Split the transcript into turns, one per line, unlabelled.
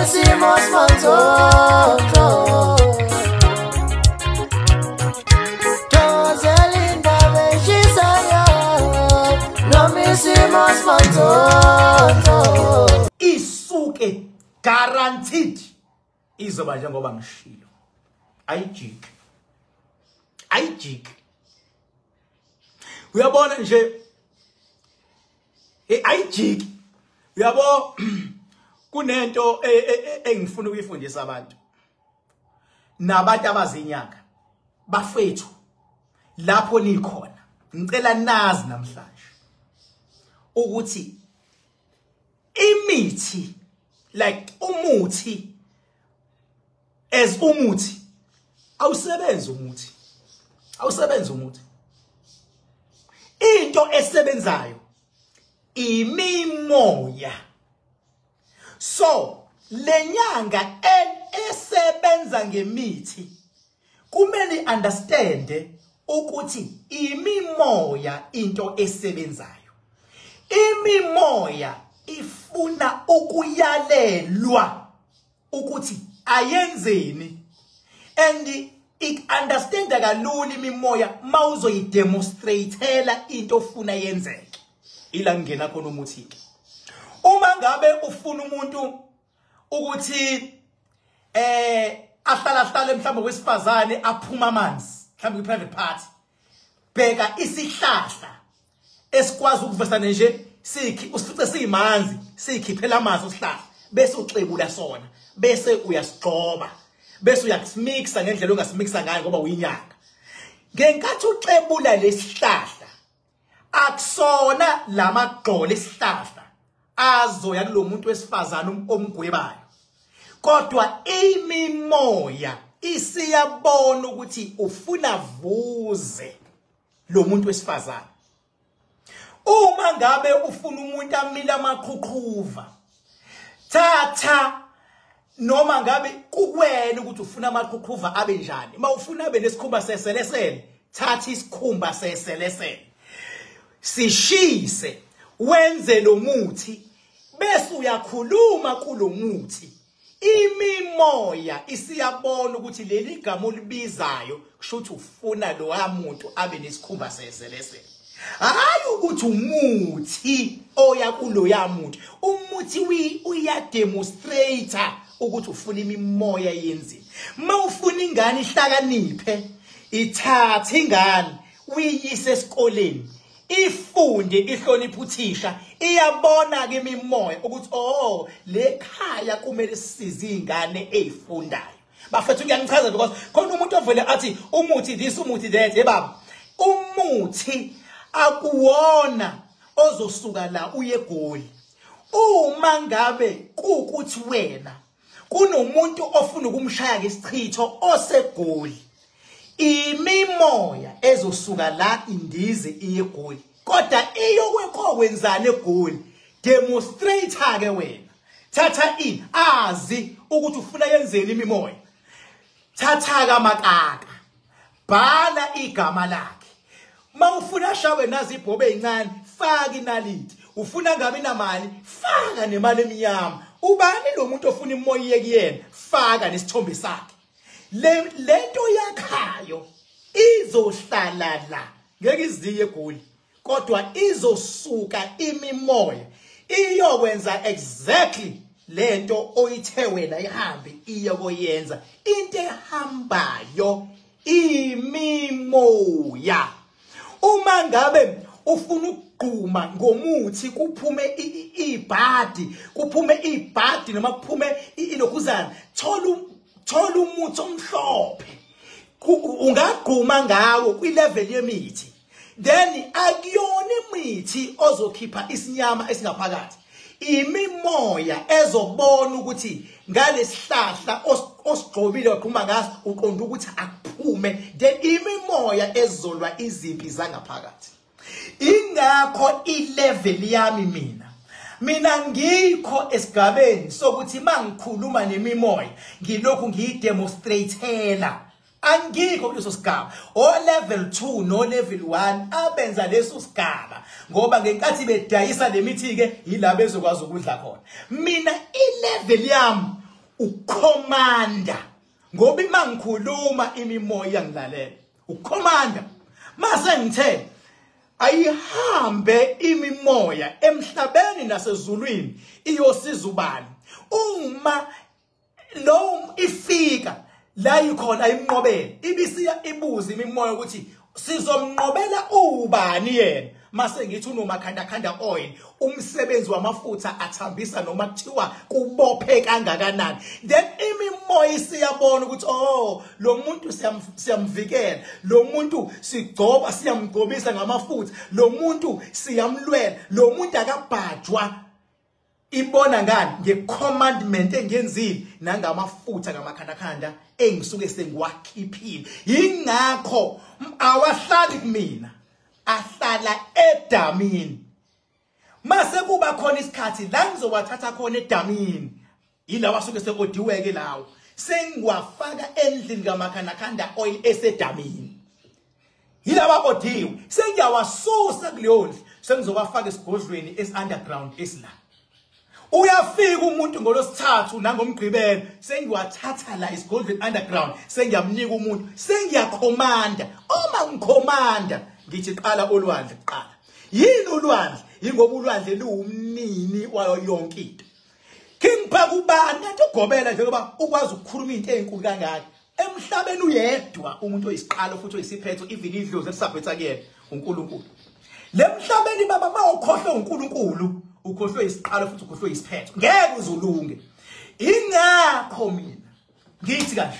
hicimos manzotho. Tozelinda beshisayo, noma isimo simanzotho.
Isuke guaranteed izoba njengoba ngishilo. Ayijiki. Ayijiki. Uyabona nje ayijiki. Uyabo kunento engifuna ukuyifundisa abantu. Nabantu abazinyanga bafethu lapho nikhona. Ngicela nazi namhlanje ukuthi imithi, like umuthi as umuthi, awusebenzi umuthi. Awusebenzi umuthi. Into esebenzayo imimoya. So lenyanga esebenza ngemithi kumele understand ukuthi imimoya into esebenzayo. Imimoya ifuna ukuyalelwa ukuthi ayenzeni, and it understand kalula imimoya mawuzoyidemonstratela into ofuna yenzeke. Ila ngena khona umuthi ke. Uma ngabe ufuna umuntu ukuthi ahlala mhlawumbe wesifazane aphuma amanzi mhlawumbe kwi-private party, bheka isihlahla esikwazi ukuvesana nje sikhi usifice siyimanzi, sikhiphela amanzi isihlahla, bese uxebula sona, bese uyasigxoba, bese uyakusimixa ngendlela ongasimixa ngayo ngoba uyinyanga. Ngenkathi uxebula lesihlahla, akusona lamagxolo esihlahla azoya kulo muntu wesifazane omgwebayo, kodwa imimoya isiyabona ukuthi ufuna vuze lo muntu wesifazane. Uma ngabe ufuna umuntu amila amaqhuqhuva, thatha noma ngabe kukwena ukuthi ufuna amaqhuqhuva abe njani. Uma ufuna abe nesikhumba seselesele, thatha isikhumba seselesele sishise, wenze lo muthi, bese uyakhuluma kulomuthi. Imimoya isiyabona ukuthi leli gama olibizayo kusho ukuthi ufuna lo muntu abe nesikhumba seselesele. Hayi ukuthi umuthi oya kuloya muntu, umuthi uyademonstrate ukuthi ufuna imimoya yenzini. Mawufuna ingane ihlakaniphe, ithathe ingane uyiyise esikoleni, ifunde, ihloniphe uthisha, iyabona ke imimoya ukuthi oh, le khaya kumele sisize ingane ezifundayo. Bafethu ngiyangichaza because khona umuntu ovele athi umuthi this, umuthi that. Hey baba, umuthi akuwona ozosuka la uye eGoli. Uma ngabe kukuthi wena kunomuntu ofuna ukumshaya ngesichitho oseGoli, imimoya ezosuka la indize iye eGoli, kodwa iyokwekwenzana eGoli. Demonstrate ke wena, thatha ini azi ukuthi ufuna yenzeni imimoya. Thatha kamakaka, bhala igama lakhe. Mawufuna shawe nazi ibhobe ezincane, faka inaliti. Ufuna ngabe inamali, faka nemali emnyama. Ubani lo muntu ofuna imoya iye kuyena, faka nesithombe sakhe. Lento yakhayo izohlala la, ngeke iziye eGoli, kodwa izosuka imimoya iyokwenza exactly lento oyithe wena ihambe iyokoyenza. Into ehambayo imimoya. Uma ngabe ufuna ukugquma ngomuthi kuphume ibhadi, kuphume ibhadi noma kuphume ilokhuzana, thola umuthi omhlophe, ungagquma ngawo kwilevel yemithi. Then akuyona imithi ozokhipha isinyama esingaphakathi, imimoya ezobona ukuthi ngalesihlahla osigqobile waqhuma ngaso uqonda ukuthi akuphume. Then imimoya ezolwa izimpi zangaphakathi. Ingakho ilevel yami mina ngikho esigabeni sokuthi mangikhuluma nemimoya ngilokhu ngiyidemonstratela. Angikho kuleso sigaba. O level 2 no level 1 abenza leso sigaba, ngoba ngenkathi bedayisa lemithi ke yilabo ezokwazi ukudla khona. Mina ilevel yami Ukhomanda ngoba ima ngikhuluma imimoya iyangilalela. Ukhomanda mase ngithe ayihambe imimoya emhlabeni nasezulwini iyosiza ubani. Uma lo ifika la ikhona ayimnqobele, ibisiya ibuza imimoya ukuthi sizomnqobela ubani yena. Mase ngithi unomakhandakhanda oil, umsebenzi wamafutha athambisa noma kuthiwa kubophe kangakanani. Then imimoya isiyabona ukuthi oh, lo muntu siyamvikela, lo muntu sigcoba siyamgcobisa ngamafutha, lo muntu siyamlwela, lo muntu akabhajwa. Ibona ngani? Ngecommandment engiyenzile nangamafutha ngamakhandakhanda engisuke sengiwakhiphile. Yingakho awahlali kumina, ahlala edamini. Mase kuba khona isikhathi la ngizowathatha khona edamini, yilawa asuke sekodiweke lawo, sengiwafaka endlini kamakhandakhanda oil esedamini. Yilawa odiwe, sengiyawasusa kuleyo ndlu, sengizowafaka esigodlweni esi-underground esila. Uyafika umuntu ngolosithathu nangomgqibelo, sengiwathatha la esigodlweni underground, sengiyamnika umuntu, sengiyakhomanda. Uma ngikhomanda ngithi qala olwandle kuqala. Yini ulwandle? Yingoba ulwandle luwumnini wayo yonke into. King Phakubani kanti ugobela njengoba ukwazi ukukhuluma into ezinkulu kangaka. Emhlabeni uyedwa umuntu oyisiqalo futhi oyisiphetho, even idlozi elisabhetha kuyena uNkulunkulu. Lemhlabeni baba mawukhohlwe uNkulunkulu, ukhohlwe isiqalo futhi ukhohlwe isiphetho, ngeke uzulunge. Ingakho mina ngithi kanje,